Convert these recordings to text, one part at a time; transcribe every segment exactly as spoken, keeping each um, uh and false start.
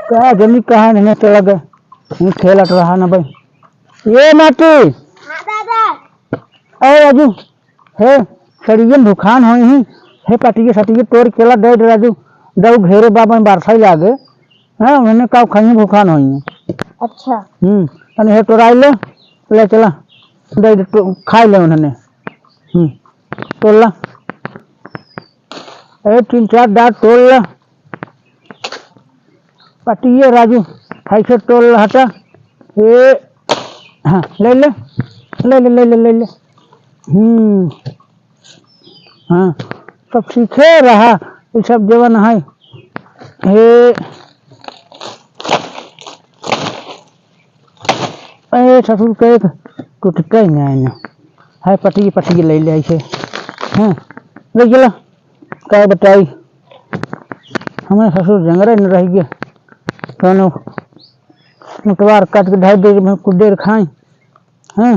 का जनी कहाँ नहीं चला गए, ये खेलत रहा ना भाई। ये नाती, हाँ दादा। अरे राजू, हे, सड़ियन भुखान होई ही, हे, पटिये सटिये तोड़ केला दे दे राजू, दऊ घेरे बाबा में बारसाई लागे, हाँ, उन्हें का खाई भुखान होई ही। अच्छा। हम्म, तनी हे तोड़ाई ले, ले चला, दे दे, तो खाई ले उन्हें। हम्म, तोड़ ला। ए, तीन चार डार तोड़ ला। पटिये राजू, ऐसे तोड़ ला हटा। ए, हाँ, ले ले, ले ले, ले ले, ले ले। हम्म, हाँ, सब सीखे रहा, ये सब जवन है। हे, ए, ससुर के एक टूटते ही नहीं ना। है पटिये, पटिये ले ले ऐसे। हाँ, ले चला, का बताई, हमारे ससुर जंगरे न रह गए, कौनो नटवार काट के ढाई दे, मैं कुछ देर खाई। हाँ,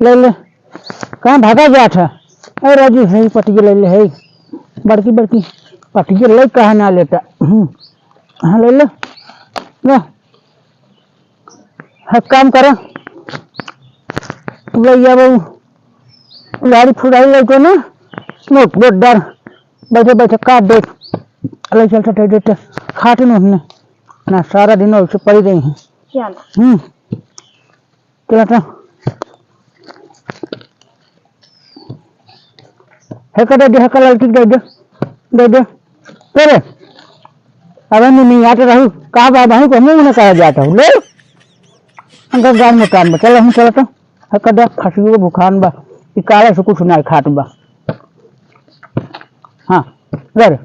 ले ले। कहाँ भागा जात है? ए राजू, है पटिये ले ले, है। बड़की बड़की पटिये ले, कहाँ ना लेता? हम्म। हाँ, ले ले। ले। हाँ, काम करा। ले जा बाबू। लाड़ी फुड़ाई ले को ना। नोट, नोट डार। बैठे, बैठे, काट दे। ले चल, चल, चल, चल। खाट न उठने। ना, सारा दिन वैसे पड़ी रही हैं। चल। हम्म। चला तो। हेका दे दे, हेका ललकी दे दे। दे दे। तेरे। अबे नहीं, नहीं, आते रहू। का बा, भाई को मुंह में कहा जाता हूँ। ले। अंकल गाँव में काम बा। चलो, हम चलत हूँ। हेका दे, खसी को भुखान बा। ई काले से कुछ नहीं खात बा। हाँ, ले रे।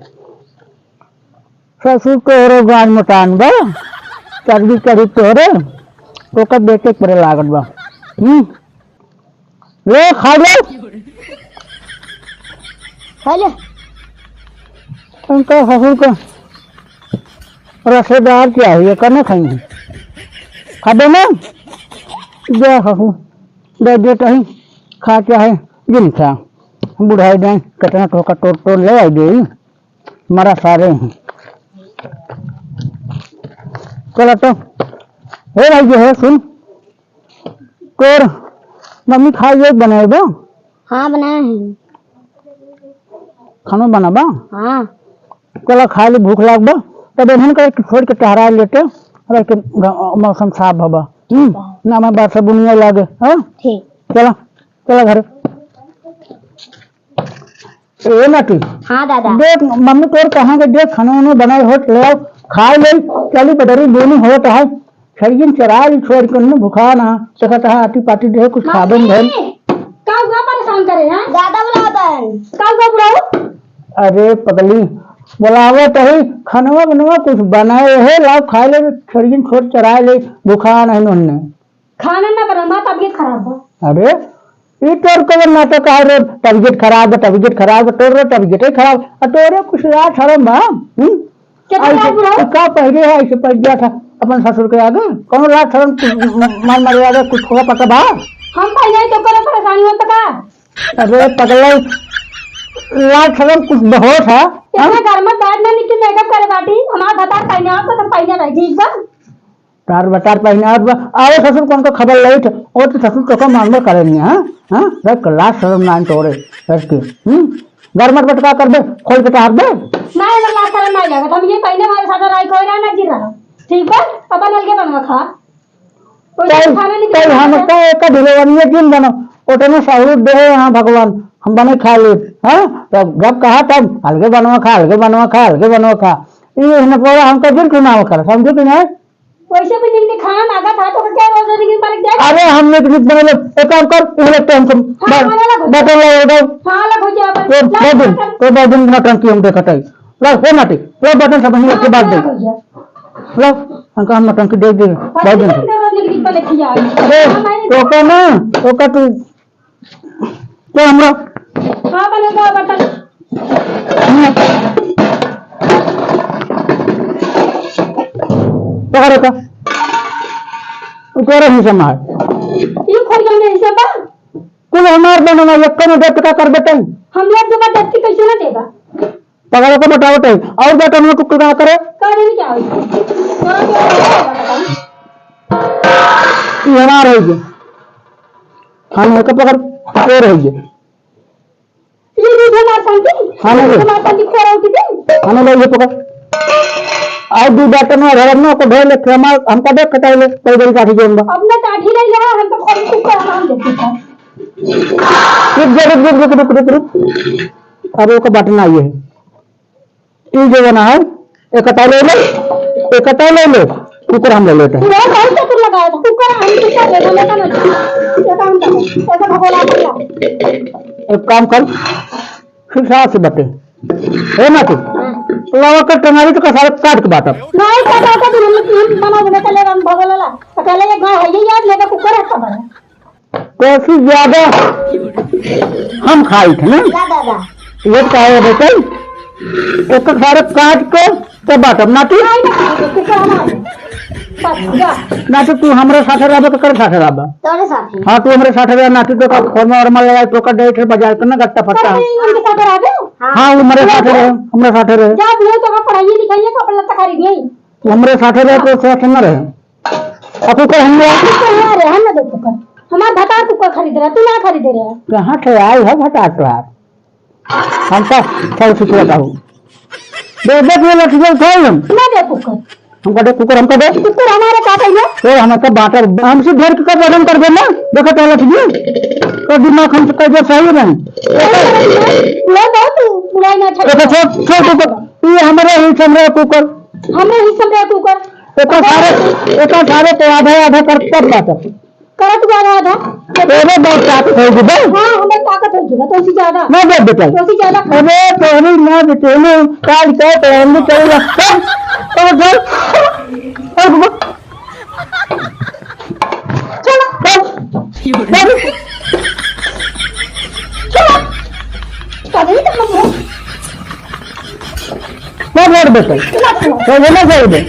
ससुर तोहरो गान मोटान बा, चर्बी चढ़ी तोहरे, ओकर बेटे के परे लागत बा। हम्म, ले खा ले। खा ले। उनका ससुर का रसेदार चाहिए, कने खाई? खाबे ना? जा ससुर, दे दे तही, खा चाहे जिन खा। बुढ़ाई जाए, कितना ठोका तोड़ तोड़ ले आई दे। मरा सारे हैं। चला तो। हे भाई, ये है, सुन। तोर मम्मी खाए ये बनाए बा? हाँ, बनाए हैं। खानो बना बा? हाँ। चला, खा ली, भूख लाग बा। तब इन्हन का छोड़ के टहरा लेते, और एक ग-, मौसम साफ हवा। हम्म, ना मैं बात से बुनिया लागे, हाँ? ठीक। चला, चला घर। ए नाती। हाँ दादा। देख, मम्मी तोर कहाँ के, देख, खाना उना बनाए होत, ले आओ, खाए ले, चली बदरी बोनी होत है। छड़ियन चराए छोड़ के उन्हें भुखा ना, देखत है आटी पाटी दे, कुछ खाबे न भइल। मम्मी, का हुआ, परेशान करे हैं? दादा बुलावत हैं। का हुआ बुलाओ? अरे पगली, बुलावत है, खनवा बनवा कुछ बनाए है, लाओ खाए ले, छड़ियन छोड़ चराए ले, भुखा नहीं उन्हें। खाना ना बना, माँ तबीयत खराब बा। अरे, ई तोर कवन नाटक है रे? तबीयत खराब बा, तबीयत खराब बा, तोर रे तबीयत ही खराब। आ तोरे कुछ लाज शरम बा? हम्म? कितना आई लाज से बुढ़ऊ? तू का पहले है, ऐसे पड़ गया था अपन ससुर के आगे? कौन लाज शरम तू म-, मार मारे आगे कुछ होगा पता बा? हम पहले ही तो करो परेशानी होता का? अरे पगला, लाज शरम कुछ बहुत है, इतना हाँ? घर में बैठ ना निकल मेकअप करे बाटी, हमार भतार पहने आओ तो तुम पहने रह, ठीक बा? तार बटार पहिनावत बा। अरे ससुर, कौन का खबर लई थे? ओ तो ससुर तो का मानबे करे नहीं, हाँ? हाँ? देख, लाज शरम नाइन तोरे, सच के। हम्म? घर मत बटका कर दे, खोल के टार दे। नहीं, इधर लाज शरम नहीं लगत। हम ये पहने हमारे साथ राई कोई ना, ना गिर रहा। ठीक बा? अपन अलगे बनवा खा। कोई कल, खाना नहीं कल खिलाना हम है। का एक ढिलवनिया दिन बनो, ओतने सहूर दे यहाँ भगवान, हम बने खा ले, हाँ? तब जब कहा तब अलगे बनवा खा, अलगे बनवा खा, अलगे बनवा खा। ये न पड़ा हमका दिन सुनाव कर, समझो कि नहीं? वैसे भी निक निक खाना लागत है, तो क्या रोज निक निक बन जाए? अरे, हम निक निक बनेले, एक काम कर, तू लोग तो हमको हाँ, बा-, खाना लग हो बटन लगा दो। हाँ, लग हो जाए, बस तो लग बहुत दिन, हो जाए। तो बहुत दिन नौटंकी हम देखत है। ला, हो नाटी, ला बटन सब हम लोग के हाँ, बात दे। लग हो जाए। ला, हमका हम नौटंकी दे दे, हाँ, बहुत दिन ठीक से। है, रोज निक निक बने खिया। अरे, हाँ, भाई। तो का ना, तो का तू तो हमरा हाँ, बने दो बर्तन। पकड़ का। ऊपर ही समा है। ये खोल के नहीं सब बा? कुल हमार बनवा, ये कम दे तो का कर बेटन? हम लोग जबरदस्ती कैसे ना देबा? पकड़ के बटावत है। और बटन में कुकुर का करे? करे नहीं क्या होई? करे क्या होई? ये हमार है ये। हाँ, नहीं, तो पकड़, और है ये। ये दूध हमार संगी। हाँ, नहीं। हमार संगी खा रहा हूँ, ठीक है? हाँ, नहीं, ये पकड़। और दू बटन में घर में को ढोल के हमार, हमका देख कटाई ले, कोई बड़ी काठी जोन बा। अब ना काठी ले ले, हम तो खाली कुकर हमार देखते हैं। रुक जा, रुक, रुक। अब ओकर बटन आई है। ई जो बना है, एकटा ले ले, एकटा ले ले, कुकर हम ले लेते हैं। तू बहुत बहुत चतुर लगाया था, कुकर हम कुकर ले लेता ना। ये काम कर, ऐसा भगोला कर ला। एक काम कर, फिर सास से बटे। हे ना तू, लावा कर टंगारी तो का सारे काट के बाटब। नहीं, काटा तो हम, हम बना देने के लिए हम भगोला ला। तो पहले ये गाय है, ये याद लेकर कुकर रखता बड़ा। कौसी ज्यादा हम खाई थे ना? ना दादा। ये तो कहे बेटा, एक सारे काट के तो बाटब ना तू। नहीं, नहीं, नहीं, कुकर हमारे। बस, जा। ना तो तू हमरे साथे रहबे तो कर साथे रहबा। तोरे साथे। हाँ, तू हमरे साथे रह, ना तू तो का फोन और मल लगा तो कर दे, फिर बाजार करना गट्टा फट्टा। नहीं, उनके साथे रहबे? हाँ, वो हमरे साथे रहे, हमरे साथे रहे। जा, तू तो का पढ़ाई लिखाई है, कपड़ा लत्ता खरीद नहीं। तू हमरे साथे रहे, तो साथे ना रहे। आ कुकर हम ले आए। कुकर हमारे, हम ना दे कुकर। हमार भतार कुकर खरीद रहा, तू ना खरीदे रहे। कहाँ से आई है भतार तोहार? हम तो सब सीख लेता हूँ। दे, दे, दे, लठिया उठाई हम। ना दे कुकर। हमका दे कुकर, हमका दे। कुकर हमारे का कहिए? तो हमका बाटा, हमसे ढेर के वजन कर देना। देखो तो लठिया। तो दिमाग हमसे कह दे सही नहीं। ले दे तू, बुराई ना छेड़। देखो, छोड़, छोड़ कुकर। ये हमारे ही समरे कुकर। हमें ही समरे कुकर। एकर सारे, एकर सारे तो आधा आधा कर तब बाटब। करत बा आधा आधा। तेरे बहुत ताकत होई बे। हाँ, हमें ताकत होई बा, तो उसी ज्यादा। ना दे बेटा। तो उसी ज्यादा। अरे तोरी ना बेटे, लो, काल का तो हम चल रहा। चल, चल, चल। चल, चल। चल। चल। चल। ना रोड बेटा। चल, चल। तो ये ना जाए बे।